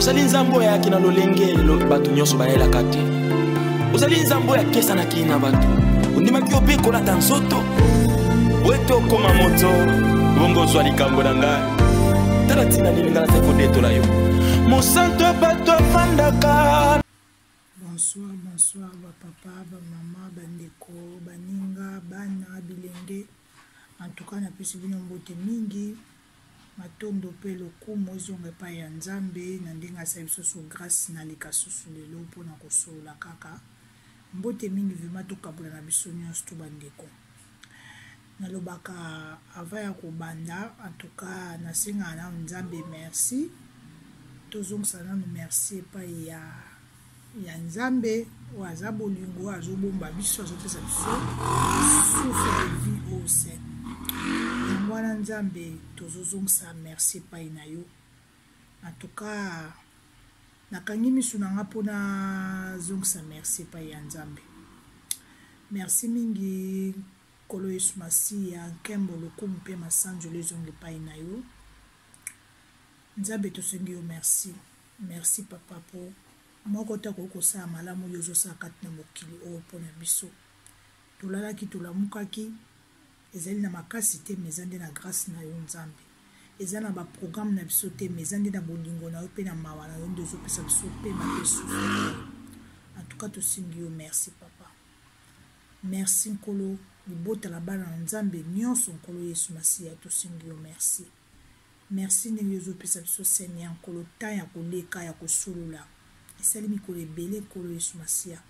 Ozali Nzambe oyo ayaki na lolenge bato nyonso bayelaka te. Ozali Nzambe oyo akesanaki na bato. Ondimaki yo mpe kolata nzoto po ete okoma moto, bongo ozwa likambo na ngai. Tala ntina nini ngai nazali kodetola yo. Mosantu ya bato afandaka. Bonsoir, bonsoir ba papa, ba mama, ba ndeko, baninga, bana, bilenge. En tout cas napesi bino mbote mingi. Matondo pe lokumu ezonga epai ya Nzambe na ndenge asali biso su grace naleka susu lelo pona kosolola kaka. Mbote mingi vraiment tokabola na biso nyonso to bandeko. Nalobaka avant ya kobanda en tout cas nasengaka nanu Nzambe merci. Tozongisa nanu merci epai ya ya Nzambe oyo aza bolingo, oyo azobomba biso, azopesa biso souffle de vie oyo se yango wana Nzambe tozozongisa merci epai na yo. En tout cas nakangi misu na nga mpo nazongisa merci epai ya Nzambe. Merci mingi Nkolo Yesu Masiya, nkembo, lokumu mpe masanjoli ezonga epai na yo. Nzambe tosengi yo merci. Merci papa po moko te akoki kosala malamu yo ozosala kati na mokili oyo mpo na biso. Tolalaki tolamukaki ezali na makasi te mais eza nde na grace na yo Nzambe. Eza na ba programme na biso te mais eza nde na bolingo na yo mpe na mawa na yo nde ozopesa biso pema mpe souffle oyo. En tout cas tosengi yo merci papa. Merci Nkolo, libota na bana na Nzambe nyonso Nkolo Yesu Masiya tosengi yo merci. Merci ndenge ozo pesa biso Seigneur Nkolo temps ya koleka ya kosolola. Esali mikolo ebele Nkolo Yesu Masiya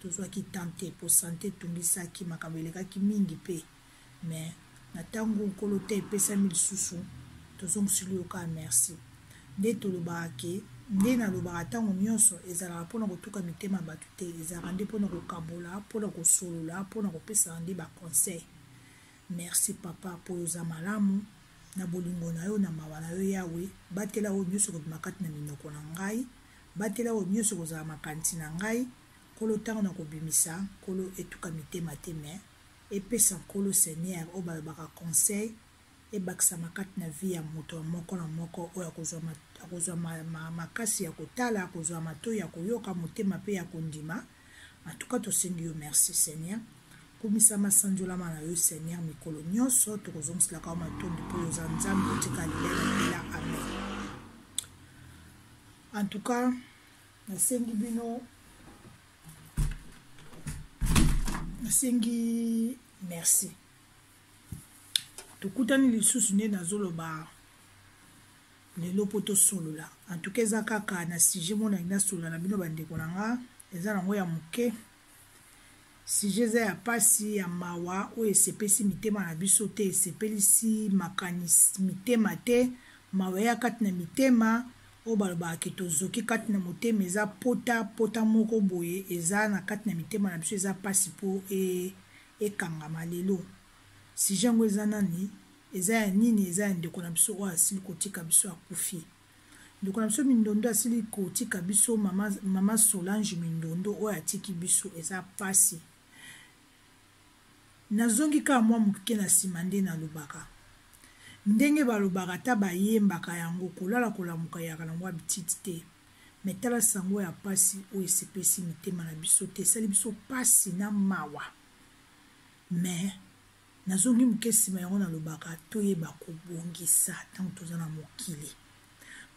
tozwaki temps te po sante etungisaki makambo elekaki mingi pe mais na tango Nkolo temps epesami lisusu tozongiseli yo kaka merci. Nde tolobaka ke nde nalobaka tango nyonso ezalaka pona kotuka mitema ya bato te, ezalaka nde pona kokabola, pona kosolola, pona kopesana nde ba conseil. Merci papa po oza malamu na bolingo na yo na mawa na yo Yahwe batela oyo nioso ekobima kati na minoko na ngai batela oyo nioso ekozala makanisi na ngai Nkolo tango na kobimisa Nkolo etuka mitema te mais epesa Nkolo Seigneur oyo balobaka conseil ebakisama kati na vie ya moto ya moko na moko oyo akozwa akozwa makasi ya kotala akozwa matoyi ya koyoka motema pe ya kondima. En tout cas tosengi yo merci Seigneur. Kumisama sanjolama na yo Seigneur mikolo nyonso tokozongiselaka yo matondi mpo yo oza Nzambe otika libela libela amen. En tout cas nasengi bino nasengi merci. Tokutani lisusu nde nazoloba lelo mpo tosolola. En tout cas eza kaka na sujet moko nalingi nasolola na bino bandeko na nga, eza nango ya moke. Sujet eza ya pasi, ya mawa oyo esepesi mitema na biso te, esepelisi makanisi mitema te, mawa eya kati na mitema oyo balobaka ke tozoki kati na motema, eza pota pota moko boye eza na kati na mitema na biso, eza pasi mpo e, ekangama lelo. Sujet yango eza nani? Eza ya nini? Eza ya ndeko na biso oyo asili kotika biso, akufi. Ndeko na biso Mindondo asili kotika biso, mama, mama Solange Mindondo oyo atiki biso, eza pasi. Nazongi kaka mwa moke na nsima nde nalobaka ndenge balobaka ata bayembaka yango kolala kolamuka eyaka nango habitude te me tala sango ya pasi oyo esepesi mitema na biso te esali biso pasi na mawa me Nazongi moke nsima yango nalobaka toyeba kobongisa ntango toza na mokili,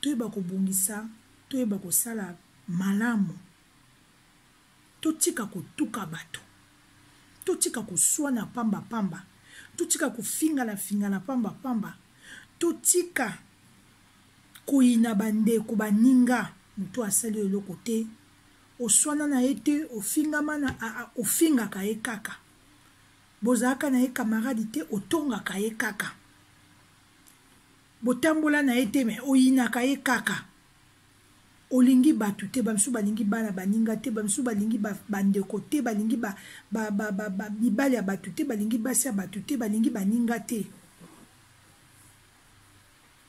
toyeba kobongisa, toyeba kosala malamu, totika kotuka bato, totika koswana pamba pamba, totika kofingana fingana pamba pamba, totika koyina bandeko baninga. Moto asali yo eloko te, oswana na ye te, ofingama na ofingaka ye kaka. Bozalaka na ye camarade te otongaka ye kaka. Botambola na ye te mais oyinaka ye kaka. Olingi bato te, ba misusu balingi bana baninga te, ba misusu balingi bandeko te, balingi ba, ba, ba, ba, ba, mibali ya bato te, balingi basi ya bato te, balingi baninga te.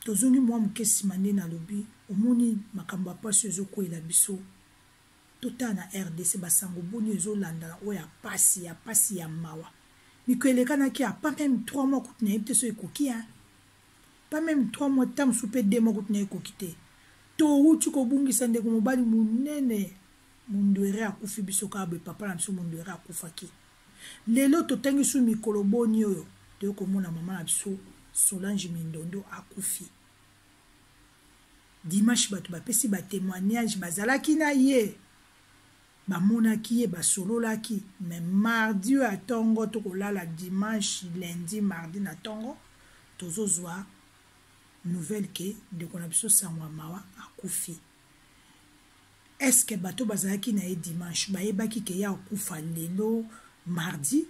Tozongi mwa moke nsima nde nalobi, omoni makambo ya mpasi ezokweyela biso. Totala na rdc ba sango boni ezo landana oyo ya pasi ya pasi ya mawa mikolo elekanaki a pas meme 3 mois kutu nayebi te soki ekoki hein pas meme 3 mois ta mosusu pe 2 mois kutu naye ekoki te. Towuti kobungisa ndeko mobali monene Mundwere akufi biso kaka boye papa na biso Mundwere akufaki. Lelo totangi su mikolo boni oyo toye komona mama na biso Solange Mindondo akufi. Dimanche bato bapesi ba témoignage bazalaki na ye bamonaki ye basololaki mais mardi oyo ya ntongo tokolala dimanche lundi mardi na ntongo tozozwa nouvelle ke ndeko na biso sango ya mawa akufi. Est-ce que bato bazalaki na ye dimanche bayebaki ke ye akufa lelo mardi?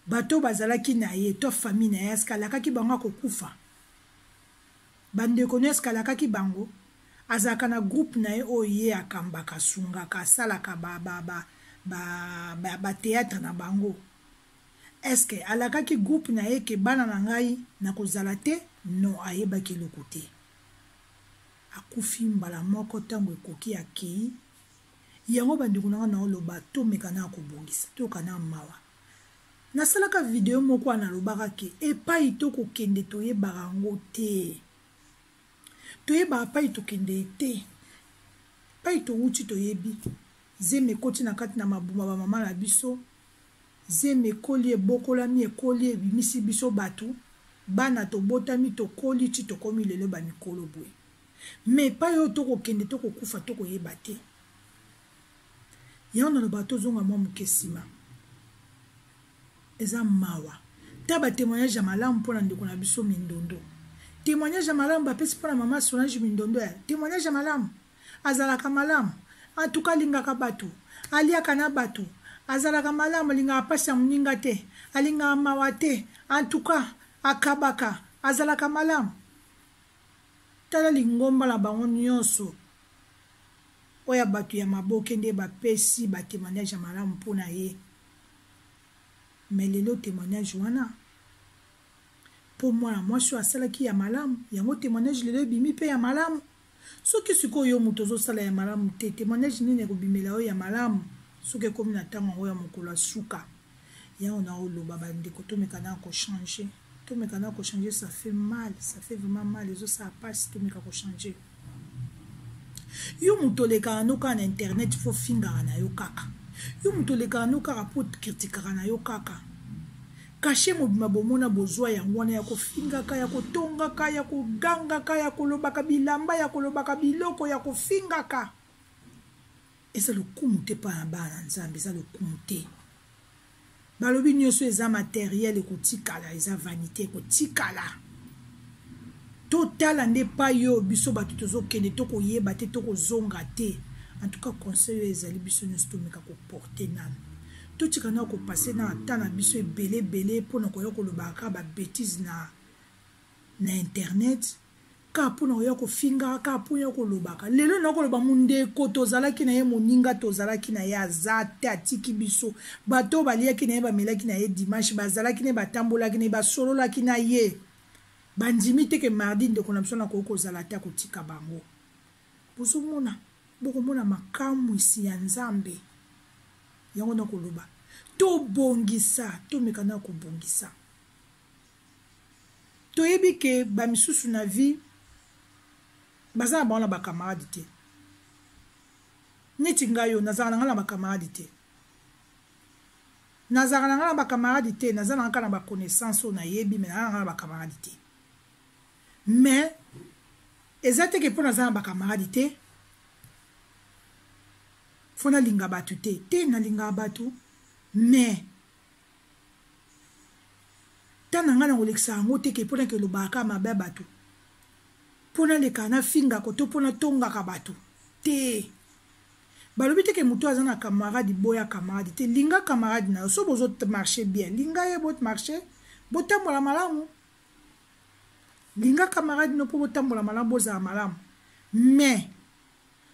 Bato bazalaki na ye to famille na ye est-ce que alakaki bango akokufa? Bandeko no est-ce que alakaki bango? Azalaka na groupe na ye oyo ye akambaka, asungaka, asalaka ba ba ba ba ba, ba théâtre na bango. Est-ce que alakaki groupe na ye ke bana na ngai nakozala te? Non, ayebaki eloko te. Akufi mbala moko ntango ekoki akei. Yango bandeko na ngai naoloba tomeka na kobongisa, toyoka na mawa. Nasalaka video moko wana nalobaka ke epai tokokende toyebaka yango te. Toyebaka epai tokende te. Epai towuti toyebi. Zemi ekoti na kati na mabuma ba mama na biso. Zemi ekoli ebokolami ekoli ebimisi biso batu bana tobotami tokoli ti tokomi lelo ba mikolo boye mais epai oyo tokokende tokokufa tokoyeba te yango naloba tozonga mwa moke nsima eza mawa ta ba témoignage ya malamu mpo na ndeko na biso mindondo témoignage ya malamu bapesi mpo na mama Solange mindondo ya témoignage ya malamu Azalaka malamu. En tout cas alingaka batu. Aliaka na batu. Azalaka malamu alingaka pasi ya muninga te. Alingaka mawa te. En tout cas akabaka. Azalaka malamu. Tala lingomba na bango nionso oyo ya batu ya maboke nde bapesi ba temoignage ya malamu mpo na ye. Mais lelo temoignage wana mpo mwana mwasi oyo asalaki ya malamu yango temoignage lelo ebimi mpe ya malamu. Soki sikoyo yo moto ozosala ya malamu te, temoignage nini ekobimela yo ya malamu soki ekomi na ntango yango ya mokolo ya suka? Yango na oloba bandeko, tomeka na kochanger, tomeka na kochanger, ça fait mal, ça fait vraiment mal, ezosala mpasi, tomeka kochanger. Yo moto olekaka no kaka na internet fo fingaka na yo kaka, yo moto olekaka no kaka mpo kritikaka na yo kaka. Cachet mobimba bomona bozua yango wana ya kofingaka, ya kotongaka, ya kogangaka, ya kolobaka bilamba, ya kolobaka biloko, ya kofingaka. Eza lokumu te mpa na bana na Nzambe, eza lokumu te. Balobi nioso eza materiel ekotikala, eza vanite ekotikala. Totala nde epai oyo biso bato tozokende, tokoyeba te, tokozonga te. En tout cas conseil oyo ezali biso nionso tomeka ko porter nanu. Totika nanu ko passer na temps na biso ebele ebele pona koya kolobaka kaka ba betises na na internet, kaka pona koya kofingaka, kaka pona ya kolobaka. Lelo na koloba mundeko tozalaki na ye, moninga tozalaki na ye aza te, atiki biso. Bato oyo baliaki na ye, bamelaki na ye dimanche, bazalaki na ye, batambolaki na ye, basololaki na ye. Bandimi te ke mardi ndeko na biso nakoki kozala te, akotika bango. Bozomona, bokomona makamwisi ya Nzambe. Yango nakoloba, tobongisa, tomeka na kobongisa. Toyebi ke ba misusu na vie baza na bango na ba camarade te. Neti ngai oyo nazalaka na ngai na ba camarade te. Nazalaka na ngai na ba camarade te, naza na ngai kaka na ba connaissance oyo nayebi, mais naza na ngai na ba camarade te. Mais eza te ke mpo naza na ba camarade te fo nalinga bato te. Te, nalingaka bato, mais temps na ngai nakolekisa yango te ke mpo nake lobaka kaka mabe ya bato, mpo naleka nafingaka to mpo natongaka bato te. Balobi te ke moto aza na camarade boya camarade te, linga camarade na yo so bozo marcher bien, linga ye bot marcher, botambola malamu, linga camarade no mpo botambola malamu, bozala malamu. Mais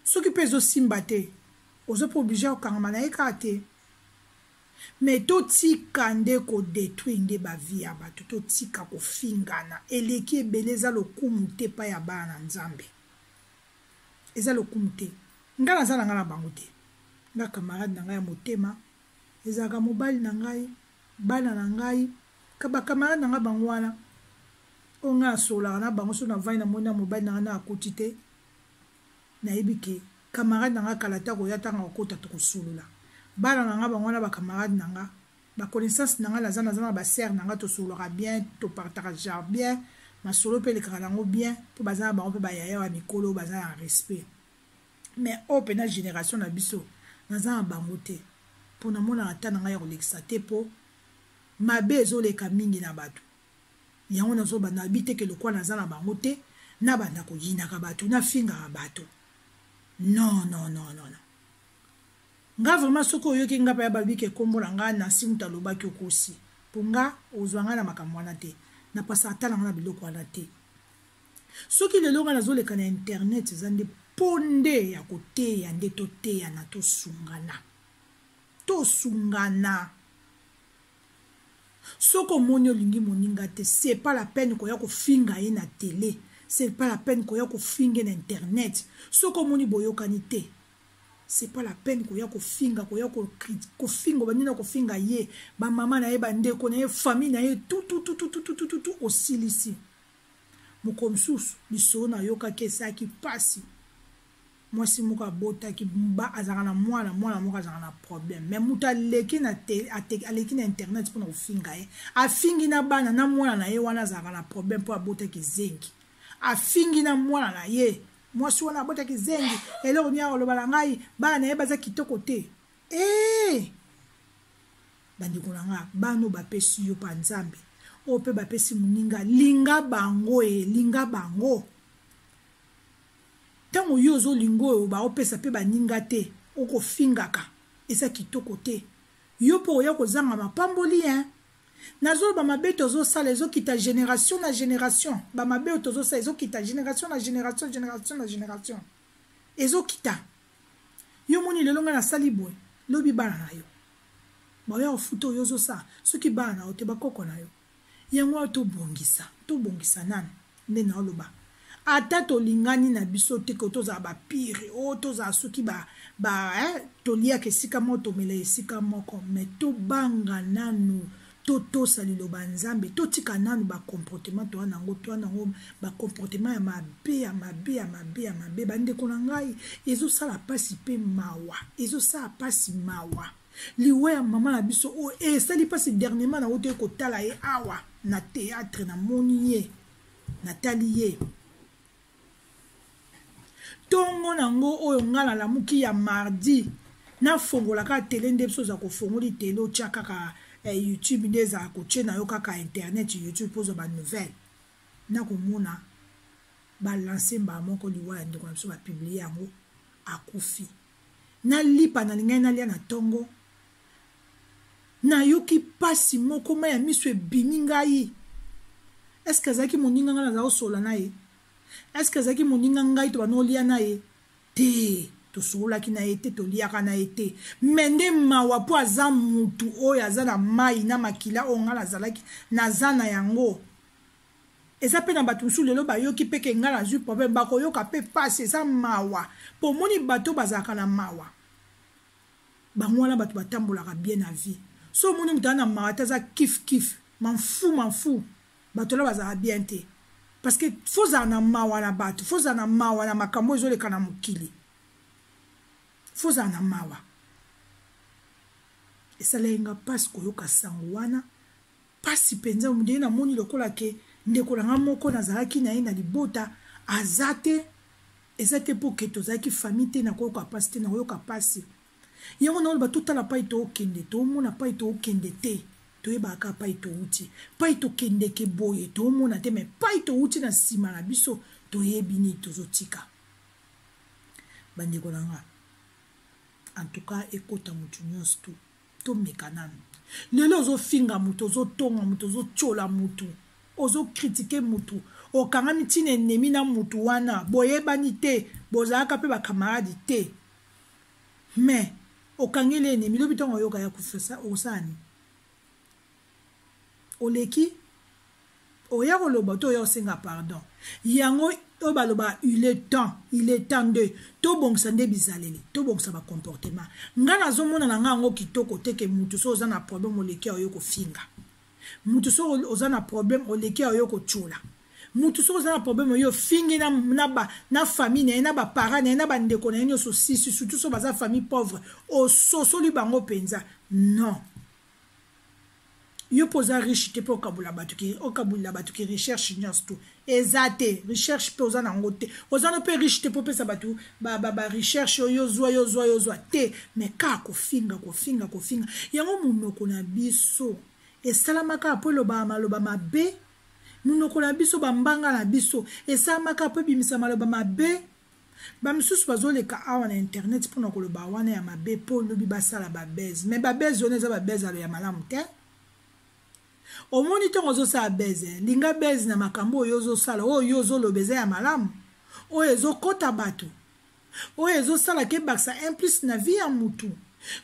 soki mpe ezosimba te, ozo mpe oblige kokangama na ye kaka te. Mais totika nde ko detruire nde ba vie ya bato, totika kofingana, eleki ebele, eza lokumu te epai ya bana na Nzambe, eza lokumu te. Nga naza na nga na bango te, nga camarade na ngai ya motema ezalaka mobali na ngai, bana na ngai, ba camarade na ngai bango wana. Oyo ngai nasololaka na bango, soki navandi namoni na mobali na ngai na akoti te, nayebi ke camarade na ngai kala te akoya, ntango akokota tokosolola. Bana na ngai bango wana ba camarade na ngai, ba connaissance na ngai, naza na ba sœur na ngai, tosololaka bien, topartaka genre bien, masolo mpe elekaka nango bien, mpo baza na bango mpe bayaya ya mikolo, baza na respect. Mais oyo mpenza génération na biso, naza na bango te, mpo namonaka ata na ngai ya kolekisa te, mpo mabe ezoleka mingi na bato. Yango nazobanda nayebi te ke lokola naza na bango te, nabanda koyinaka bato, nafingaka bato. Non, non, non, non, non. Nga vraiment soki oyoki nga mpe balobi ke kombo na nga Nancy moto alobaki, okosi, mpo nga ozwa nga na makambo wana te, napasa ata na nga na biloko wana te. Soki lelo nga nazoleka na internet, eza nde mpo nde ya koteya, nde toteyana, tosungana, tosungana. Soki omoni olingi moninga te, c'est pas la peine koya kofinga ye na télé, c'est pas la peine koya kofinga ye na internet. Soki omoni boyokani te, c'est pas la peine koya kofinga, koya kofinga, obandi na kofinga ye, bamama na ye, bandeko na ye, famille na ye, tout, tout, tout, tout, tout, tout, tout, tout, osilisi. Mokolo mosusu lisolo nayokaki esalaki mpasi. Mwasi moko abotaki, ba azalaka na mwana, mwana moko azalaka na problème, mais moto aleki na te, aleki na internet mpona kofinga ye, afingi na bana na mwana na ye wana azalaka na problème mpo abotaki zengi, afingi na mwana na ye. Mwasi wana abotaki zengi, eloko nini akoloba na ngai, bana na ye baza kitoko te. Ee, bandeko na nga, bana oyo bapesi yo pa Nzambe, oyo mpe bapesi moninga, linga bango, e linga bango. Ntango yo ozolinga oyo baopesa mpe baninga te, okofingaka, eza kitoko te. Yo mpo oya kozanga mapamboli, hein? Nazoloba mabe tozosala ezokita génération na génération. Bamabe oyo tozosala ezokita génération na génération, génération na génération, ezokita. Yo moni lelo ngai nasali boye, lobi bana na yo baoya kofuta oyo ozosala. Soki bana na yo te, bakoko na yo. Yango wana tobongisa, tobongisa nanu. Nde naoloba, ata tolingani na biso te, ko tozala bapire oyo tozala, soki ba, ba eh, toliaka esika moko, tomela esika moko, mais tobanga nanu, totosa liloba Nzambe, totika nanu bacomportement toa nango, toa nango bacomportement ya mabe, ya mabe, ya mabe, ya mabe. Bandeko na ngai, ezosala mpasi mpe mawa, ezosala mpasi mawa. Liwa ya mama na biso oyo esali mpasi. Dernièrement nauti kotala ye awa na théâtre, namoni ye, natali ye ntongo nango oyo ngai nalamuki ya mardi, nafongola kaka tele, nde biso oza kofongoli tele, otya kaka YouTube, nde ezala kotie na yo kaka internet, YouTube, mpo ozwa banouvelle. Nakomona balance mbala moko liwa ya ndeko na biso, bapublier yango, akufi. Nalipa nalingai nalia na ntongo, nayoki mpasi moko, mai ya miso ebimi ngai. Est-ce azalaki moninga ngai nazala kosola na ye? Est-ce azalaki moninga ngai to banolia na ye te? Tosololaki na ye te, toliaka na ye te, mais nde mawa, mpo aza mutu oyo aza na mai na makila oyo ngai nazalaki naza na yango. Eza mpe na bato mosusu lelo bayoki mpe ke ngai nazwi problème, bakoyoka mpe mpasi. Eza mawa, mpo omoni bato bazalaka na mawa, bango wana bato batambolaka bien na vie. So omoni moto aza na mawa te, aza kif kif, manfu manfu, bato wana bazalaka bien te, parce que faut ozala na mawa na bato, faut ozala na mawa na makambo ezoleka na mokili, faut ozala na mawa. Esalaki nga mpasi koyoka sango wana, mpasi mpenza. Ndenge namoni lokola ke ndeko na nga moko nazalaki na ye na libota aza te, eza te mpo ke tozalaki famille te, nakoyoka mpasi te, nakoyoka mpasi. Yango naoloba, totala pai tookende, toomona pai tookende te, toyebaka kaka pai touti. Pai tokendeke boye toomona te, mais pai touti na nsima na biso toyebi nini tozotika. Bandeko na nga, en tout cas ekota motu nyonso tu, tomeka nanu. Lelo ozofinga motu, ozotonga motu, ozotiola motu, ozocritiquer motu, okangami ntina ennemi na motu wana, boyebani te, bozalaka mpe bacamarade te, mais okangeli ennemi. Lobi ntongo oyoka ya kufa, okosala nini? Oleki oya koloba to oya kosenga pardon. Yango oyo baloba, il est temps, il est temps nde tobongisa nde bizaleli, tobongisa bacomportement. Ngai nazomona na ngai yango kitoko te ke mutu so oza na problème, oleki oyo kofinga mutu, so oza na problème, oleki oyo kotiola. Mutu soki oza na problème yo ofingi na, na, ba, na famille na ye, na baparent na ye, na bandeko na ye nyonso osisi, surtout so baza famille pauvre, ososoli bango mpenza. Non, yo mpo oza riche te mpo okabola bato ki okabolela bato ki recherche nyonso to eza te. Recherche mpe oza nango te, oza no mpe riche te mpo opesa bato barecherche oyo ozwa, yo ozwa, yo ozwa te. Mais kaka kofinga, kofinga, kofinga. Yango monoko na biso esalamaka mpo elobaka maloba mabe. Monoko na biso, bambanga na biso esalamaka mpo ebimisa maloba mabe. Bamisusu bazoleka awa na internet mpona koloba wana ya mabe mpo lobi basala babeze. Mais babeze wana eza babeze alo ya malamu te. Omoni, ntongo ozosala beze, linga beze na makambo oyo ozosala, oyo yo ozoloba eza ya malamu, oyo ezokɔta bato, oyo ezosala ke ebakisa un plus na vie ya mutu.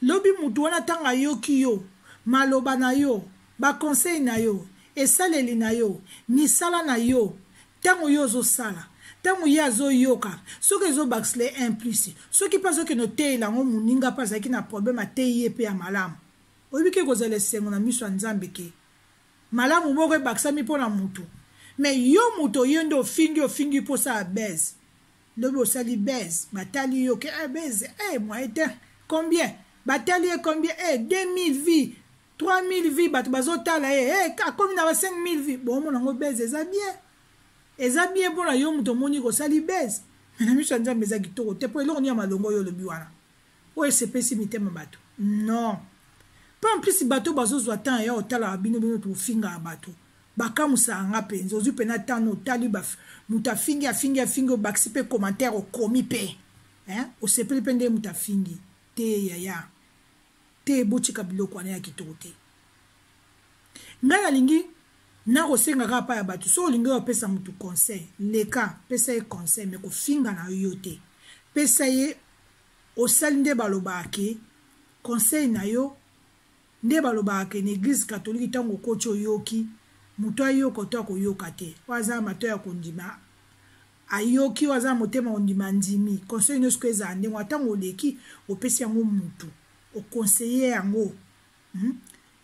Lobi mutu wana, ntango ayoki yo, maloba na yo, baconseil na yo, esaleli na yo, misala na yo, ntango yo ozosala, ntango ye azoyoka, soki ezobakisela ye un plus, soki mpe azokende oteyela yango moninga mpe azalaki na problème, ateyi ye mpe ya malamu, oyebi ke kozala esengo na miso ya Nzambe ke malamu moko ebakisami mpo na mutu. Mais yo moto oye nde ofingi, ofingi mpo osala buzz. Lobi osali buzz, batali yo ke eh, buzz eh, moyen te. Combien batali ye? Combien? Eh, 2000 vues, 3000 vues, bato bazotala ye. Eh, akomi na ba 5000 vues. Bomona yango buzz eza bien, eza bien mpona yo moto omoni kosali buzz, mais na miso ya Nzambe eza kitoko te. Mpo eloko nini ya malongo oyo olobi wana oyo esepesi mitema bato? Non. Mpo en plus bato bazozwa temps ya otalaka bino, bino tofingaka bato, bakamusaka nga mpenza. Ozwi mpena temps otali moto afingi, afingi, afingi, obakisi mpe commentaire, okomi mpe osepeli mpe nde moto afingi te. Yaya, te, botika biloko wana ya kitoko te. Ngai nalingi nakosenga kaka pa ya bato, soki olingi oyo opesa motu conseil, leka pesa ye conseil, mais kofinga na yo te. Pesa ye, osali nde balobaka ke conseil na yo, nde balobaka ke na église catholique, ntango okoti, oyoki moto ayoka to akoyoka te, oyo aza na mato ya kondima ayoki, oyo aza na motema kondima andimi. Conseil nyonso ko ezala ndenge ntango oleki opesi yango mutu, oconseille yango,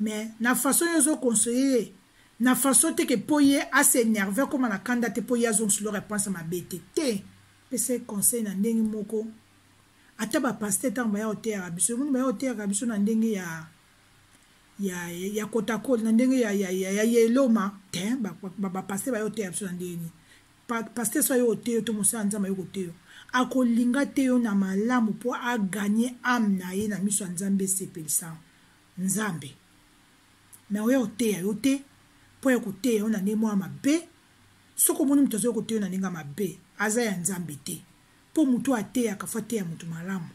Mais na façon yo ozoconseille ye, na façon te ke mpo ye as'énerve, akóma na kanda te, mpo ye azongisilo réponse mabe te. Te, pesa ye conseil na ndenge moko. Ata bapasteur, ntango baya koteyaka biso, emoni baya koteyaka biso na ndenge ya kotakoli, na ndenge ya eloma te. Bapasteur baya koteya biso na ndenge nini? Pasteur so ayo koteya yo to mosala Nzambe ayo koteya yo, akolinga te yo na malamu mpo aganye âme na ye na miso ya Nzambe, esepelisa Nzambe. Mais oya koteya yo te mpo ya koteya yo na ndenge mwa mabe. Soki omoni moto azoya koteya yo na ndenge ya mabe, aza ya Nzambe te. Mpo motu ateyaka, faut ateya motu malamu.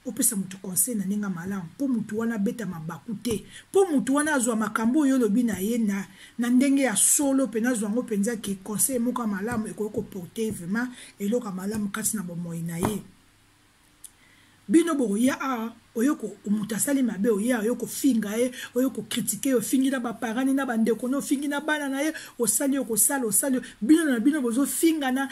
Opesa motu conseil na ndenge ya malamu mpo motu wana abeta mabaku te, mpo motu wana azwa makambo oyo olobi na ye na ndenge ya solo mpenza, azwa yango mpenza ke conseil moko ya malamu ekoki koporte vraiment eloko ya malamu kati na bomoi na ye. Bino bokoya awa, oyo moto asali mabe, oya oyo kofinga ye, oyo kocritiquer ye, ofingi na baparents na bandeko na, ofingi na bana na ye, osali oyo kosala, osali. Bino na bino bozofingana,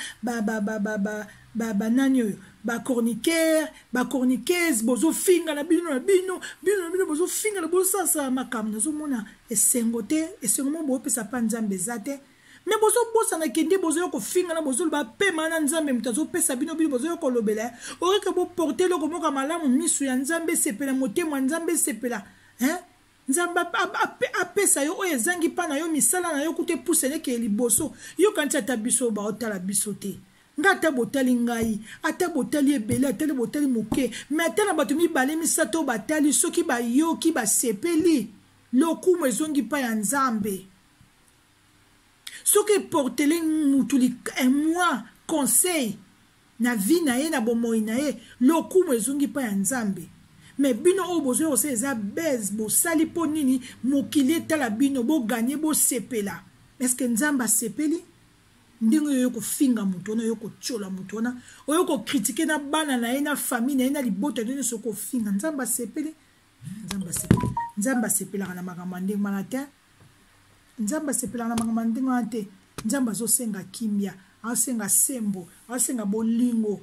banani oyo, bachroniqueur, bachroniqueuse, bozofingana bino na bino, bino na bino bozofingana, bozosalasala makambo. Nazomona esengo te, esengo mo boopesa mpa Nzambe eza te. Mais bozobosana kende, bozoya kofingana, bozoloba pema na Nzambe moto azopesa bino, bino bozoya kolobela. Oreke boporte eloko moko ya malamu, miso ya Nzambe esepela, motema ya Nzambe esepela, hein? Nzambe apesa yo oyo ezangi mpa na yo, misala na yo kuta epusana, ekeye liboso. Yokanisi ata biso baotala biso te. Nga ata botali ngai, ata botali ebele, atali botali moke, mais ata na bato mibale, misato oyo batali, soki bayoki, basepeli, lokumu ezongi mpa ya Nzambe. Soki eportele mutu mwa conseil na vie na ye, na bomoi na ye, lokumu ezongi mpa ya Nzambe. Mais bino oyo bozoya kosala eza buzz, bosali mpo nini? Mokili etala bino, boganye, bosepela. Est-ce Nzambe asepeli ndenge oyo kofinga moto wana, oyo kotiola moto wana, oyo kocritiquer na bana na ye, na famille na ye, na libota na ye nyonso kofinga? Nzambe asepeli? Nzambe asepeli? Nzambe asepelaka na makambo ya ndenge wana te. Nzambe asepelaka na makambo ya ndenge wana te. Nzambe azosenga kimia, azosenga sembo, azosenga bolingo,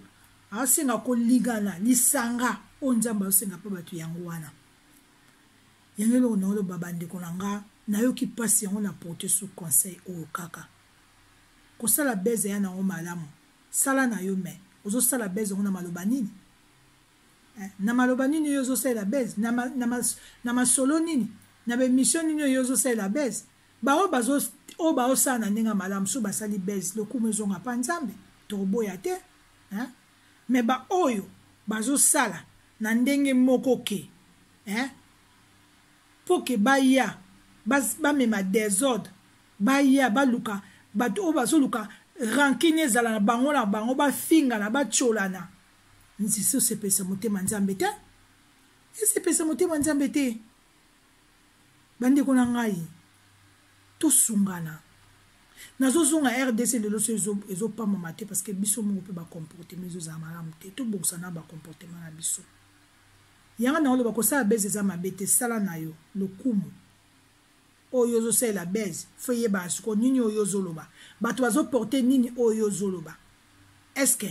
azosenga kolingana, lisanga. Oyo Nzambe azosenga mpe bato yango wana. Yango eloko na oloba, bandeko na nga, nayoki mpasi yango na porte sous conseil oyo kaka. Kosala buzz eya nango malamu, sala na yo mais ozosala buzz yango na maloba nini? Eh, na maloba nini oyo ozosalela buzz? Na, ma, na, mas, na masolo nini? Na baemission nini oyo ozosalela buzz? Baoyo bazo oyo baosala na ndenge ya malamu, so basali buzz, lokumu ezonga pa Nzambe, tokoboya te. Hein? Mais baoyo bazosala na ndenge moko ke, hein? Mpo ke baya bamema desordre, baya baluka bato oyo bazoluka rancune ezala na bango na bango, bafingana, batyolana. Nzisi osepelisa motema Nzambe te, esepelisa motema Nzambe te. Bandeko na ngai, tosungana. Nazozonga RDC lelo so ezopambama te, parce que biso moko mpe bacomportement ezozala malamu te. Tobongisa na bacomportement na biso. Yanga na oloba kosala beze eza mabe te, sala na yo lokumu oyo ozosalela beze, fo eyebaka sikoyo nini oyo ozoloba, bato bazoporte nini oyo ozoloba. Est-ce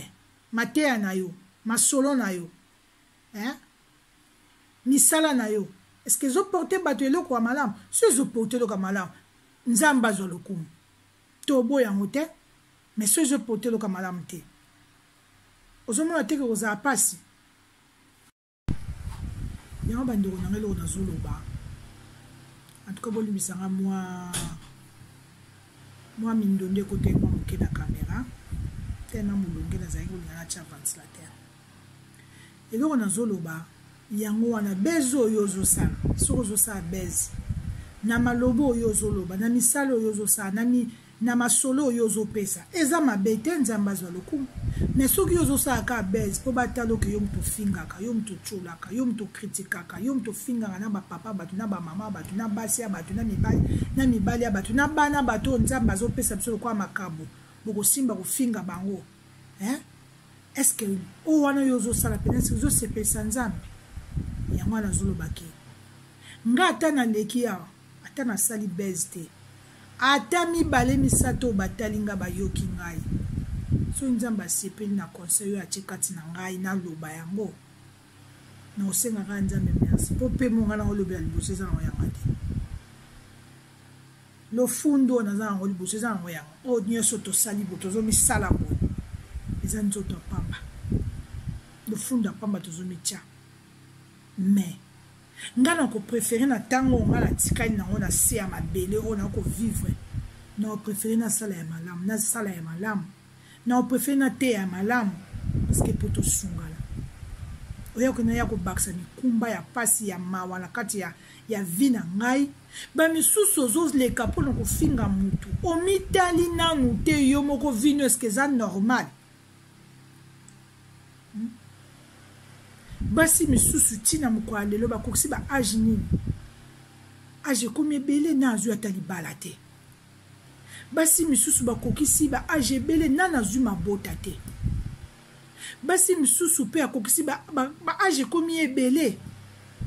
mateya na yo, masolo na yo, hein? Misala na yo, est-ce que ezoporte bato eloko ya malamu? So ezoporte eloko ya malamu, Nzambe azwa lokumu, toboya yango te. Mais so ezoporte eloko ya malamu te, ozomona te ke kozala mpasi. Yango bandeko na ngai, eloko nazoloba, en tout cas bolimbisanga mwa mwa mindondo ekotaki mwa moke na kamera te na molunge, nazalaki kolinga natya ventilateur. Eloko nazoloba yango wana, beze oyo ozosala, soki ozosala beze na maloba oyo ozoloba, na misala oyo ozosala, na, mi, na masolo oyo ozopesa, eza mabe te, Nzambe azwa lokumu. Mais soki yo ozosala kaka beze mpo batala oke yo moto ofingaka, yo moto otyolaka, yo moto okritikaka, yo moto ofingaka na bapapa bato, na bamama bato, na basi ya bato, na mibali, na mibali ya bato, na bana bato oyo Nzambe azopesa biso lokola makabo, bokosimba kofinga bango, hein? Est-ce que oyo wana yo ozosala mpenza ozosepelisa Nzambe? Yango wana azoloba ke nga ata naleki awa, ata nasali beze te, ata mibale misato oyo batali nga bayoki ngai, soki Nzambe asepeli na conseil oyo atie kati na ngai naloba yango, na osengaka Nzambe merci, mpo mpe mo ngai na olobela liboso eza nango yanga te. Lofundu oyo naza nango liboso eza nango yango oyo nyonso tosali boye, tozomisala boye, eza nzoto ya pamba, lofundu ya pamba tozomitya. Mais nga na koprefere na ntango oyo nga natikali nango na se ya mabele oyo na kovivre, na koprefere nasala ya malamu, nasala ya malamu, na koprefere nateya ya malamu, parce que po tosungana. Oya kokende ya kobakisa mikumba ya pasi ya mawa na kati ya, ya vie na ngai. Bamisusu ozoleka mpona kofinga mutu, omitali nanu te yo moko vino, eske eza normal? Basi misusu ntina mokolo ya lelo bakokisi ba age nini, age ekomi ebele, na azwi ata libala te. Basi misusu bakokisi ba age ebele, nana azwi mabota te. Basi misusu mpe akokisi ba, ba, ba age ekomi ebele,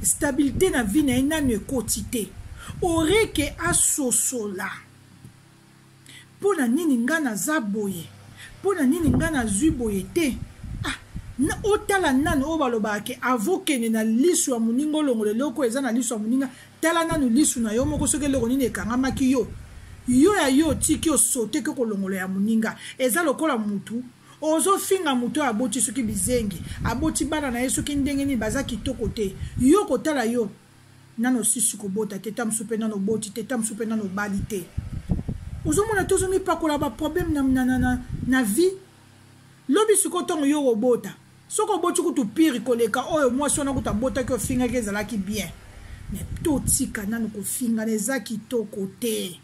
stabilité na vie na ye nanu ekoti te. Oreke asosola mpo na nini nga naza boye, mpo na nini nga nazwi boye te. Ah, na, otala nanu oyo balobaka ke avokende na lisu ya moninga, olongola eloko eza na lisu ya moninga, tala nanu lisu na yo moko soki eloko nini ekangamaki yo, yo ya yo otiki osote ke kolongola ya moninga. Eza lokola mutu ozofinga moto oyo aboti soki bizengi, aboti bana na ye soki ndenge nini, baza kitoko te, yo kotala yo nano osisi kobota te, ta mosusu mpe nano oboti te, ta mosusu mpe nano obali te, ozomona te ozomipakola baproblème na, na, na, na, na vie. Lobi sikoyo ntango yo kobota, soki oboti kutu pire koleka oyo mwasi wana kutu abotaki ofingaki ezalaki bien. Mais totika nano kofingana, eza kitoko te.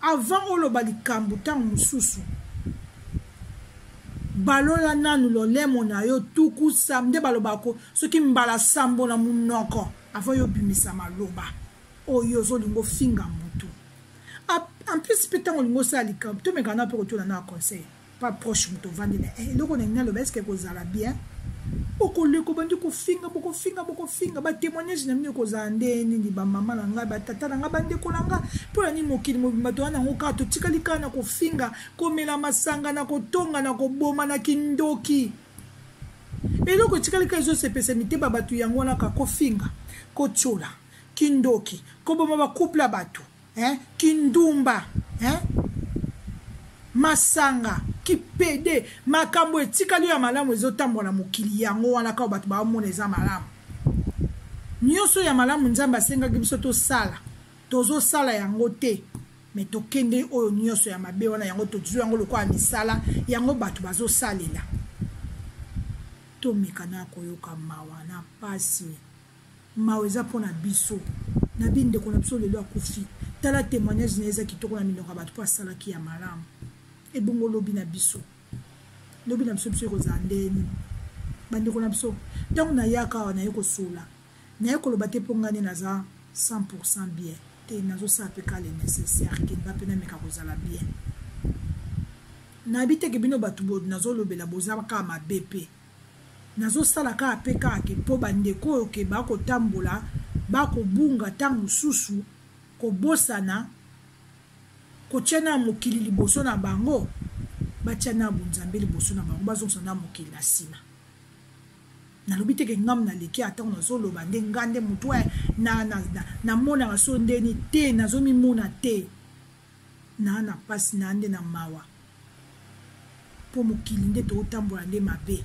Avant oloba likambo ntango mosusu balola nanu lolemo na yo tuku sam nde balobaka soki mbala sambo na monoko avant yo obimisa maloba oyo ozolinga ofinga motu. En plus mpe ntango olingi osala likambo, tomeka na mpe kotuna na conseil pas proche moto ovandi na eloko na ngai naloba, eske ekozala bien? Okoleka obandi kofinga, bokofinga, bokofinga, batémoignage na bino ekozala nde nini? Bamama na ngai, batata na ngai, bandeko na ngai, mpo na nini mokili mobimba toya nango kaka totikali kaka na kofinga, komela masanga, na kotonga, na koboma, na kindoki? Eloko etikali kaka ezosepesa mitema bato yango wana kaka kofinga, kotiola, kindoki, koboma bacouple ya bato, hein? Kindumba, hein? Masanga, kipede, makambo etikali ya malamu ezotambola na mokili yango wana kaka bato baomona eza malamu. Nyonso ya malamu Nzambe asengaki biso tosala, tozosala yango te. Me tokende oyo nyonso ya mabe wana yango tozwi yango lokola misala, yango bato bazosalela. Tomeka na koyoka mawa na pasi. Mawa eza mpo na biso. Na bi ndeko na biso lelo akufi. Tala témoignage na ye eza kitoko na minoko ya bato mpo asalaki ya malamu. Ebongo lobi na biso. Lobi na biso biso ekozala ndenge nini? Bandeko na biso, ntango nayaka awa naye kosola, naye koloba te mpo ngai nde naza 100% bien te, nazosala mpe ka le nécessaire ke nga mpe nameka kozala bien. Nayebi te ke bino bato nazolobela boza kaka mabe mpe. Nazosala kaka mpe kaka ke mpo bandeko oyo ke bakotambola, bakobunga ntango mosusu, kobosana, kotia na mokili liboso na bango, batia na bonzambe liboso na bango, bazongisa na mokili na nsima. Nalobi te ke ngam naleki ata nazoloba nde nga nde motu namonaka so ndeni te, nazomimona te. Naa na pasi, naa nde na mawa po mokili nde totambola nde mabe.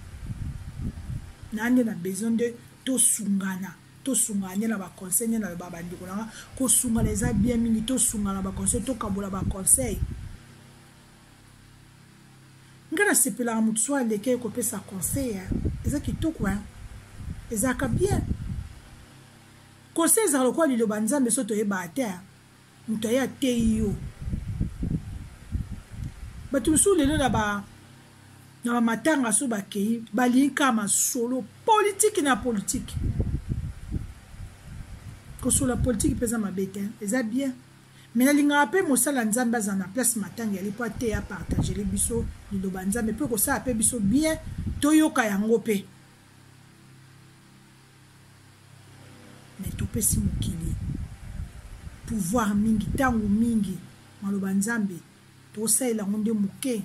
Naa nde na besoin nde tosungana, tosungana nde na ba conseil nde naloba bandeko na nga, kosungana eza bien mingi, tosungana ba conseil, tokabola ba conseil. Nga nasepelaka moto so aleki aye kopesa conseil, eza kitoko, ezalaka bien. Conseil ezalaka lokola liloba Nzambe so toyebaka te. Moto aye ateyi yo. Bato mosusu lelo na ba na ba matanga so bakei balingi kaka masolo politiki na politiki. Kosola politiki mpe eza mabe te, eza bien. Mais nalingaka mpe mosala ya Nzambe azala na place matanga yali mpo ateya, apartagele biso liloba Nzambe mpe kosala mpe biso bien toyoka yango mpe. Mais topesi mokili pouvoir mingi, ntango mingi maloba Nzambe tosalela yango nde moke.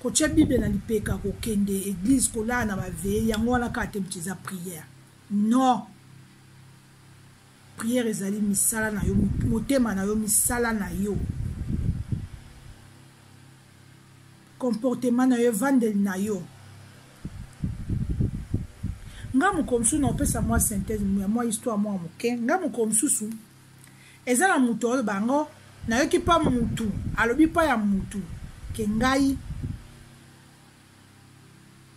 Kotia Bible na lipeka, kokende église, kolala na ba veille, yango wana kaka te moto eza prière. Non, prière ezali misala na yo, motema na yo, misala na yo, comportement na yo, evandeli na yo. Nga mokolo mosusu na opesa mwa synthèse ya mwa histoire mwa moke. Nga mokolo mosusu eza na moto oyo bango nayoki pa mutu alobi pa ya mutu ke ngai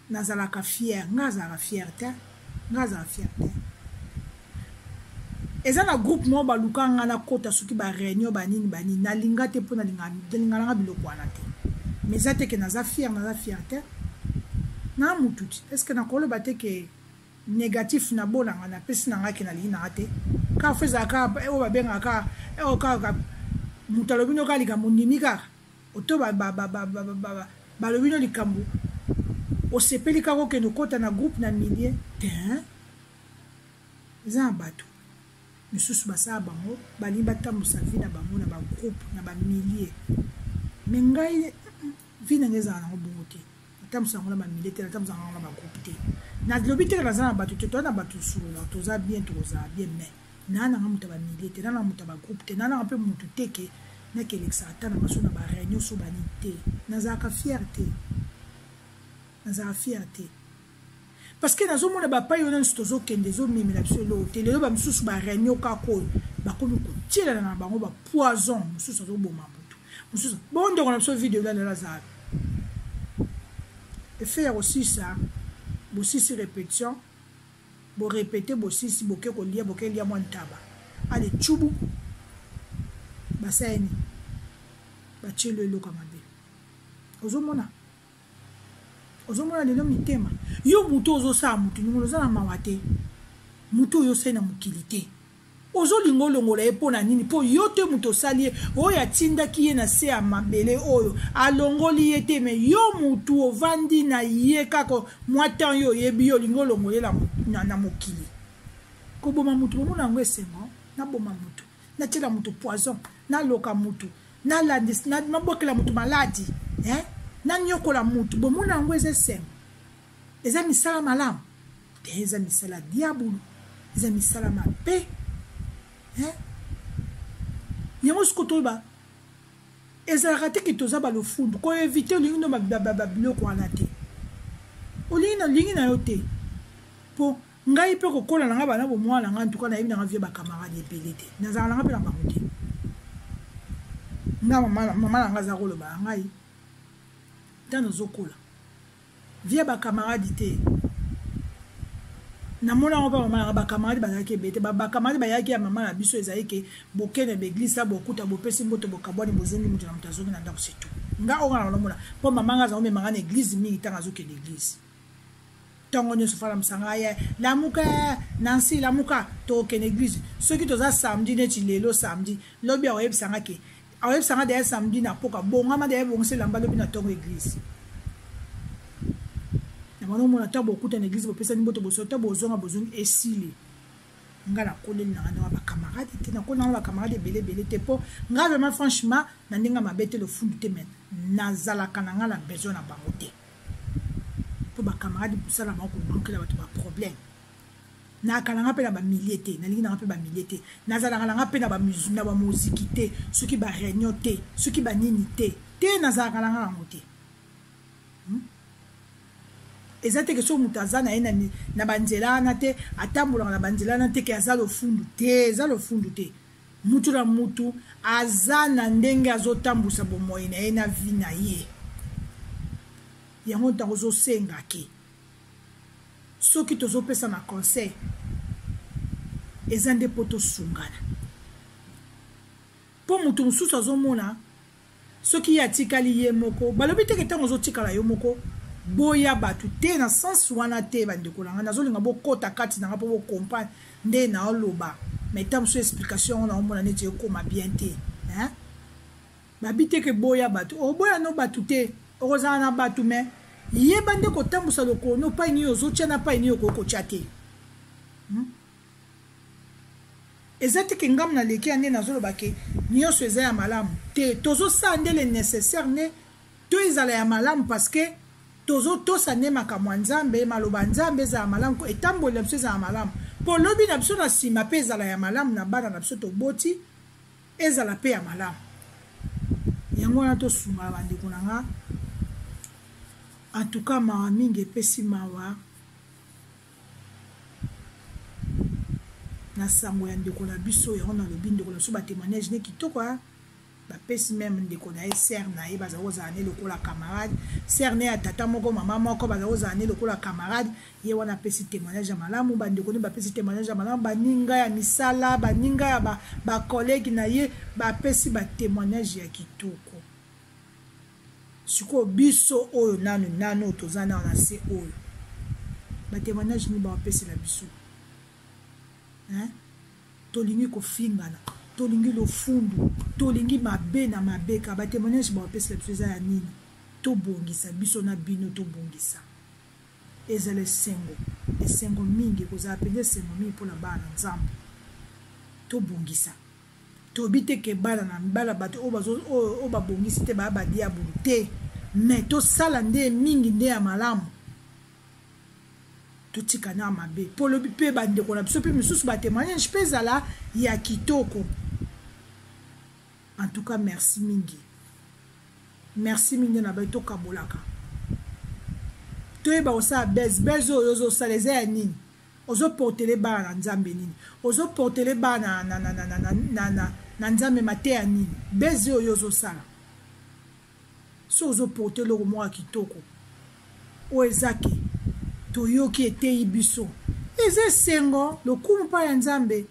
nazalaka fier. Nga azalaka fier te, nga azalaka fier te. Eza na groupe moko baluka nga nakota soki ba réunion banini banini, nalinga te mpo nalinga nanga biloko wana te. Mais eza te ke naza fier, naza fier te. Na mutu ti, est-ce que nakoloba te ke négatif na bolanga napesi na nga ke nalingi nanga te? Kaka fo ezalaka kaka oyo babengaka kaka oyo kaka moto alobi no kaka likambo ndimi kaka oto balobi no likambo osepeli kaka okende okota na groupe na milieu te. Eza na bato misusu basala bango balingi batambusa vie na bango na ba groupe na ba milieu, mais ngai vie na ngai ezala nango bongo te. Natambusa yango na ba milieu te, natambusa yango na ba groupe te. Nalobi te naza na bato te, toza na bato solola, toza bien, tokozala bien, mais naa nanga moto ya ba milieu te, naa nanga moto ya ba groupe te, naa nanga mpe motu te ke nakelekisa ata na maso na ba réunion so banini te. Nazalaka fier te, nazalaka fier te. Parce que nazomona bapai oyo nyonso tozokende ezomemela biso eloko te. Lelo bamisusu ba réunion kaka oyo bakomi kotielana na bango ba poison, mosusu azoboma motu, mosusu bongo ndeko na biso video lelo azala effet ya kosisa bosisi répétition, borépéte bosisi, boke kolia, boke lia mwa ntaba ale tchubu basali nini, batielo eloko ya mabe. Ozomona, ozomona lelo mitema yo motu ozosala motu ningo oza na mawa te, motu oyo osali na mokili te, ozolinga olongola ye mpo na nini? Mpo yo te moto osali ye, oyo atindaki ye na se ya mabele oyo alongoli ye te, me yo motu ovandi na ye kaka mwa temps yo oyebi ye, olingi olongola ye na mokili. Koboma motu bomona yango esengo, naboma motu, natiela motu poison, naloka motu, nalandisa, nabokela motu maladi, hein? Nanyokola motu, bomona yango eza esengo, eza misala malamu te, eza misala diabulu, eza misala mabe, hein? Yango sikoyo toyeba. Ezalaka te ke toza balofundu koevite olingi no babiloko wana te, olingi na olingi na yo te. Mpo ngai mpe kokola na ngai bana bomwana na ngai, ntuka nayebi na ngai vie bacamarade ebele te, nazalaka na ngai mpe na bango te. Nga mama na ngai aza koloba na ngai ntango nazokola vie bacamarade te, namona yango mpe mama nanga bacamarade bazalaki ebele te. Bacamarade bayaki ya mama na biso ezali ke bokende baeglise ta bokuta bopesi mboto bokabwani bozongi moto na moto azongi na ndako, c'est tout. Nga oyo nga na balomona mpo mama nga azango memanga na eglise mingi ntango azokende eglise ntongo nyonso falamusa ngai ye lamuka Nancy lamuka tokokende eglise. Soki toza samedi neti lelo samedi lobi akoyebisa nga ke akoyebisa nga deya samedi na poka bongama deya ebongisa elamba lobi na ntongo eglise. Na bana omona ntango bokuta na eglise bopesani mboto boso ntango bozonga bozongi esili. Nga nakoleli nanga ndenge bacamarade te, nakoli nanga bacamarade ebele ebele te mpo nga vraiment franchement na ndenge mabe te lofundu te, mais nazalaka na nga na besoin na bango te mpo bacamarade mosala bango kolukela bato baproblème. Nayaka nanga mpe na bamilie te, nalingi nanga mpe bamilie te, nazalaka nanga mpe na bamoziki te, soki baréunion te, soki banini te te, nazalaka nanga nango te. Eza te ke soki moto aza na ye na banzela wana te, atambolaka na banzela wana te ke aza lofundu te, eza lofundu te. Mutu na mutu aza na ndenge azotambusa bomoi na ye na vie na ye. Yango ntango ozosenga ke soki tozopesa na conseil eza nde mpo tosungana, mpo moto mosusu azomona soki ye atikali ye moko. Balobi te ke ntango ozotikala yo moko boya bato te na sens wana te. Bandeko na ngai, nazolinga bokɔta kati na ngai mpo bocomprendre nde naoloba, mais ntango mosusu explication yango naomona neti ekóma bien te, hein? Babi te ke boya bato, oboya no bato te, okozala na bato mais yeba nde kotambusa lokolo no pai nini ozotya na pai nini okoki kotya te. Eza te ke ngamu naleki ya nde nazoloba ke nyonso eza ya malamu te. Tozosala nde le nécessaire nde to ezala ya malamu parce que tozotosa nde makambo ya Nzambe, maloba ya Nzambe ezala malamu, etamboli na biso ezala malamu mpo lobi na biso na nsima mpe ezala ya malamu na bana na biso toboti ezala mpe ya malamu. Yango wana tosungana bandeko na nga. En tout cas mawa mingi, epesi mawa na sango ya ndeko na biso. Yango nalobi ndeko na biso batémoignage ne kitoko bapesi meme ndeko na ye, sœur na ye, bazala kozala ne lokola camarade, sœur ne ya tata moko mama moko, bazala kozala ne lokola camarade. Ye wana apesi témoignage ya malamu, bandeko ne bapesi témoignage ya malamu, baninga ya misala, baninga ya bacollègue na ye bapesi batémoignage ya kitoko. Sikoyo biso oyo nanu nanu toza nano na se oyo batémoignage nini bapesela biso, hein? Tolingi kofingana, tolingi lofundu, tolingi mabe na mabe ka batémoignage bapesela biso eza ya nini? Tobongisa biso na bino, tobongisa ezala esengo, esengo mingi ekozala mpenza esengo mingi mpona bana na Nzambe. Tobongisa, toyebi te ke bana na bana bato oyo babongisi te baya badiabulu te, mais tosala nde mingi nde ya malamu, totika na mabe mpo lobi mpe bandeko na biso mpe misusu batémoignage mpe ezala ya kitoko. En tout cas merci mingi, merci mingi na bai. Tokabolaka, toyeba kosala bese bese oyo ozosala eza ya nini, ozoportele bana na Nzambe nini, ozoportele bana na, na, na, na, na, na, na, na Nzambe mateya nini. Bese oyo ozosala so ozoporte eloko moko ya kitoko oyo eza ke toyoki eteyi biso, eza esengo, lokumu mpa ya Nzambe.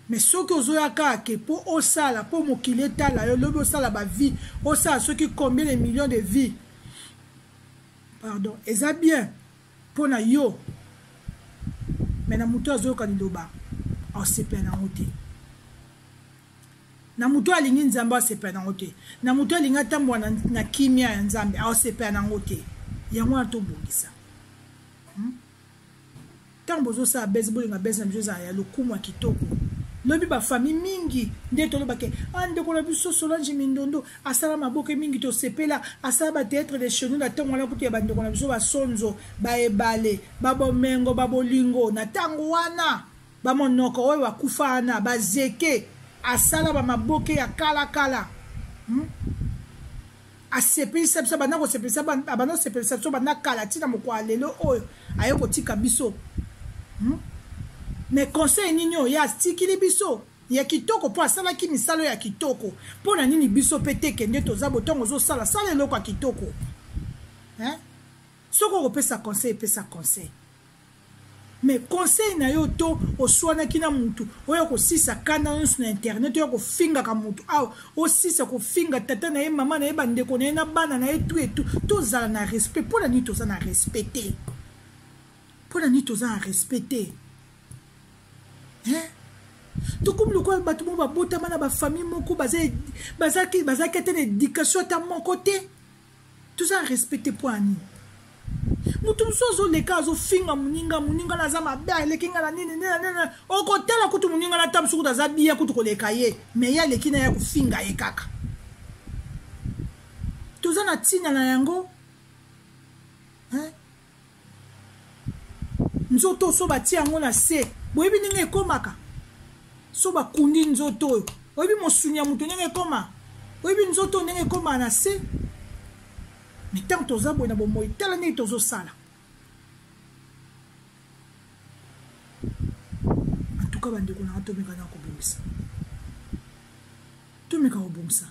Mais soki ozoya kaka ke mpo osala mpo mokili etala yo lobi osala bavie, osala soki combien de millions de vie, pardon, eza bien mpo na yo, mais na moto azoyoka liloba asepela nango te, na moto alingi Nzambe asepela nango te, na moto alingi atambola na, na kimia ya Nzambe asepela nango te. Yango wana tobongisa. Ntango bozosala bese, bolinga bese na biso ezala ya lokumu ya kitoko. Lobi bafamille mingi nde tolobake ah, ndeko na biso Solange Mindondo asala maboke mingi, tosepela asala batheatre de chez nous na ntango wana kutu ya bandeko na biso basonzo baebale babomengo babolingo na ntango wana bamonoko oyo bakufa wana bazeke asala bamaboke ya kalakala. Asepelisa biso, abanda kosepelisa, abanda kosepelisa biso banda kala ntina mokolo ya lelo oyo aye kotika biso. Mais conseil nini oyo ye atikili biso ya kitoko, mpo asalaki misala ya kitoko? Mpo na nini biso mpe te kende toza botongo ozosala sala eloko ya kitoko, hein? Soki okopesa conseil, epesa conseil, mais conseil na yo to oswanaki na mutu oyo kosisa kanda nyonso na internet, oyo kofingaka mutu awa, osisa kofinga tata na ye, mama na ye, bandeko na ye na bana na ye, tu etu. Tozala na respect. Mpo na nini toza na respect te? Mpo na nini toza na respect te, hein? Tokomi lokola bato moko babotama na bafamille moko bazalaki ata na éducation ata moko te. Toza respecte mpo ya nini? Moto mosusu azoleka, azofinga moninga, moninga na aza mabe, aleki nga na nini nini nini. Okotala kutu moninga na ta mosusu kutu aza bien kutu koleka ye, me ye aleki na ye kofinga ye kaka. Toza na ntina na yango, hein? Nzoto so batie yango na se, boyebi ndenge ekomaka? So bakundi nzoto oyo, oyebi mosuni ya moto ndenge ekoma? Oyebi nzoto ndenge ekoma na se? Me ntango toza boye na bomoi, tala ndenge tozosala. Antuka bandeko nanga, tomeka na kobongisa, tomeka kobongisa.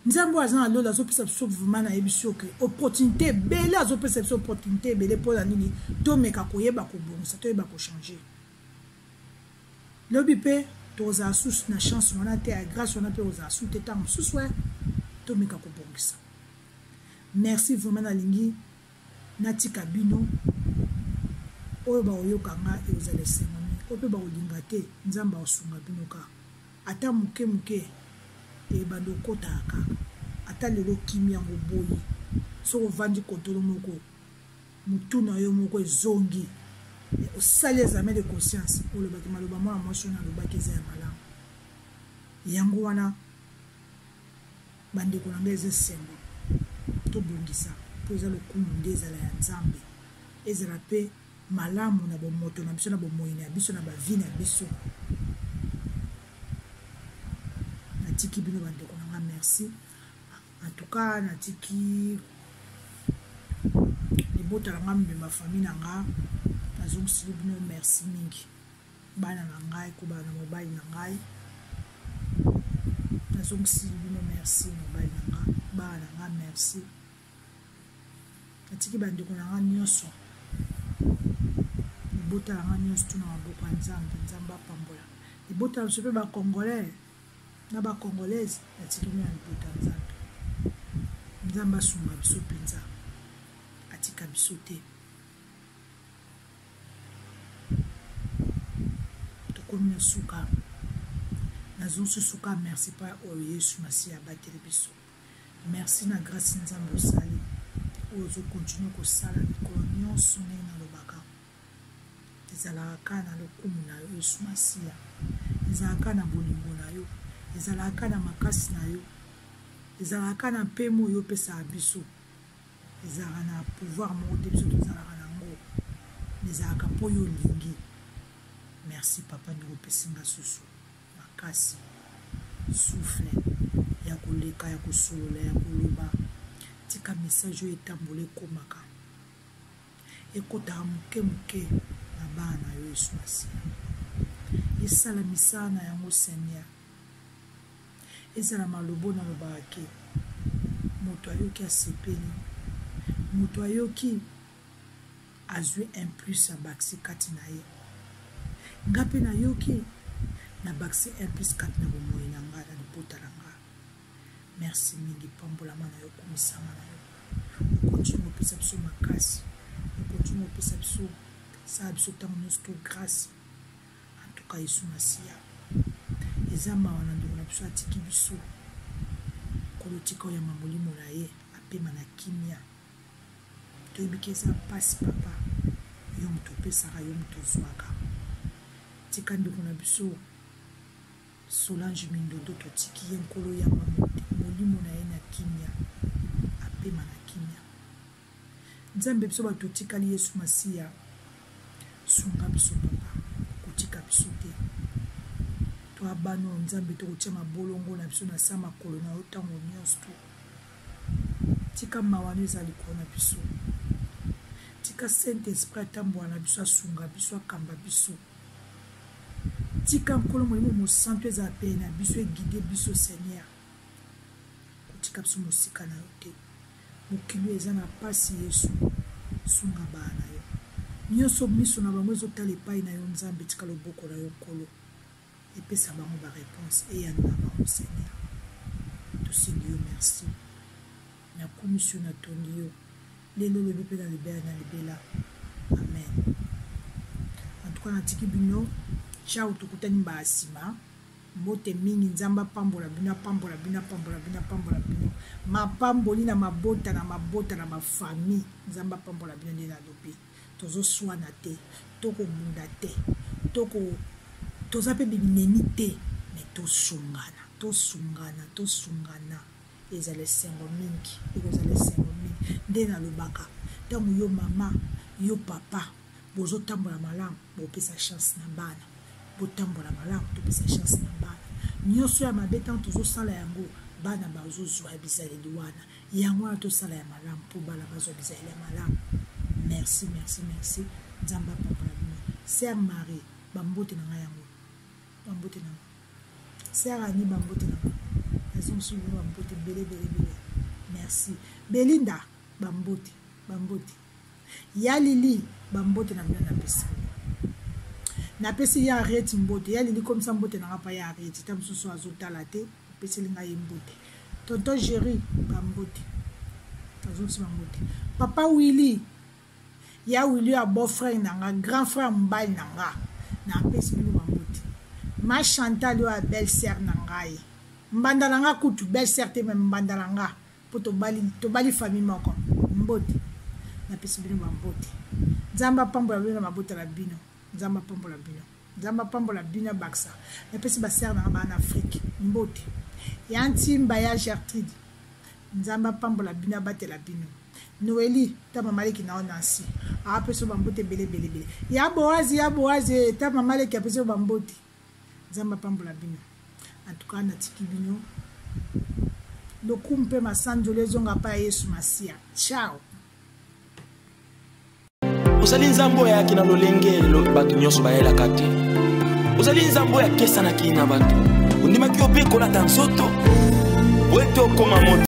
Nzambe oyo aza na lola azopesa biso vraiment, nayebi biso ke opportunité ebele, azopesa biso opportunité ebele. Mpo na nini tomeka koyeba kobongisa, toyeba kochange? Lobi mpe tokozala susu na chance wana te, ya grâce wana mpe kozala su te ntango mosusu. Tomeka kobongisa. Merci vraiment. Nalingi natika bino oyo bakoyoka nga, ekozala esengo mingi. Oyo mpe bakolinga te, Nzambe akosunga bino kaka ata moke moke, ebanda okotaka kaka. Ata lelo okimi yango boyi, soki ovandi kontolo moko, motu na yo moko ezongi, osali examen de conscience, olobaki maloba mwana mwasi wana alobaki eza ya malamu. Yango wana bandeko na ngai, eza esengo tobongisa, mpo eza lokumu nde ezala ya Nzambe, ezala mpe malamu na bomoto na biso, na bomoi na biso, na bavi na biso. Natiki bino bandeko na nga, merci en tout cas. Natiki libota na nga mobimba, famille na nga, nazongisili bino merci mingi. Bana na ngai, kobala na mobali na ngai, nazongisili bino merci. Mobali na nga, bana na nga, merci. Natiki bandeko na nga nyonso, libota na nga nyonso, tuna maboko ya Nzambe. Nzambe apambola libota na biso mpe bacongolais na bacongolaise. Natiki bino na libota ya Nzambe. Nzambe asunga biso mpenza, atika biso te. Tokomi na suka, nazonsusuka. Merci pa oyo Yesu Masiya abateli biso. Merci na grâce Nzambe osali, oyo ozokontinue kosala mikolo nyonso. Ndenge nalobaka, ezalaka kaka na lokumu na yo Yesu Masiya, ezalaka kaka na bolingo na yo, ezalaka kaka na makasi na yo, ezalaka kaka na mpemo oyo opesaka biso. Ezalaka na pouvoir moko te biso tozalaka nango, ezalaka mpo yo olingi. Merci papa, ndenge opesi nga susu makasi, souffle ya koleka, ya kosolola, ya koloba. Tika message oyo etambola, ekomaka, ekotaka moke moke na bana na yo Yesu Masiya, esala misala na yango. Seigneur, ezala malobo nalobaka ke moto ayoki asepeli, moto ayoki azwi un plus, abakisi kati na ye. Nga mpe nayoki, nabakisi un plus kati na bomoi na nga, na libota na nga. Merci mingi. Pambolama na yo, komisama na yo, okontinue kopesa biso makasi, okontinue kopesa biso, sala biso ntango nyonso to grâce. En tout cas Yesu Masiya, eza mawa na ndeko na biso atiki biso. Nkolo, tika oyamba molimo na ye, apema na kimia. Toyebi ke eza mpasi papa, yo moto opesaka, yo moto ozwaka. Tika ndeko na biso Solange Mindondo, totiki ye. Nkolo, yamba molimo na ye na kimia, apema na kimia. Nzambe, biso bato totikali, Yesu Masiya, sunga biso papa, kotika biso te. To abano Nzambe, tokotia mabolongo na biso na sa makolo na yo ntango nyonso to. Tika mawa no eza likolo na biso. Tika Saint Esprit atambola na biso, asunga biso, akamba biso. Tika Nkolo Molimo Mosantu ezala pene na biso, eguide biso Seigneur. Kotika biso mosika na yo te. Mokili oyo eza na pasi Yesu, sunga bana na yo. Nyonso miso na bango ezotala epai na yo Nzambe, tika loboko na yo Nkolo epesa bango ba réponse, eyano na bango Seigneur. Tosengi yo merci. Nakumisi yo, natondi yo lelo, lobi mpe na libela na libela. Amen. En tout cas natiki bino, ciao, tokutani mbala nsima. Mbote mingi, Nzambe apambola bino, apambola bino, apambola bino, apambola bino. Mapamboli na mabota, na mabota, na bafamille. Nzambe apambola bino nde nalobi. Tozoswana te, tokobunda te, toko toza mpe binemi te, me tosungana, tosungana, tosungana. Ezala esengo mingi, ekozala esengo mingi. Nde nalobaka, ntango yo mama, yo papa, bozotambola malamu, bopesa chance na bana. Botambola malamu, topesa chance na bana. Nyonso ya mabe ntango tozosala yango, bana bazozwa bizaleli wana. Yango wana tosala ya malamu mpo bana bazwa bizaleli ya malamu. Merci, merci, merci. Nzambe apambola bino. Sœur Marie, bambote na ngai yango. Bambote na ngai. Sœur Annie, bambote na ngai. Nazongisi bino bambote ebele, ebele, ebele. Merci. Belinda, bambote, bambote. Ya Lili, bambote na bino napesi. Napesi ya Henriette mbote. Ya Lili komisa mbote na ngai pa ya Henriette. Ta mosusu azotala te, opeseli ngai ye mbote. Tonton Jerry, bambote. Nazongisi bambote. Papa Willy, ya Willy ya beau frère na nga, grand frère mobali na nga. Napesi bino bambote. Ma Chantal oyo ya belle sœur na ngai. Mbanda na nga kutu, belle sœur te mais mbanda na nga. Po tobali, tobali famille moko. Mbote. Napesi bino bambote. Nzambe apambola bino na mabota na bino. Nzambe apambola bino. Nzambe apambola bino abakisa. Napesi ba sœur na nga bana Afrique. Mbote. Ya Ntimba ya Gertrude. Nzambe apambola bino, abatela bino. Noélie, ta mama leki na yo Nancy. Apesi yo bambote ebele ebele ebele. Ya Boazi, ya Boazi, ta mama leki apesi yo bambote. Nzambe apambola bino. En tout cas, natiki bino. Lokumu mpe masanzoli ezonga pa ya Yesu Masiya. Ciao. Ozali Nzambe oyo ayaki na lolenge bato nyonso bayelaka te. Ozali Nzambe oyo akesanaki na bato. Ondimaki yo mpe kolata nzoto po ete okoma moto.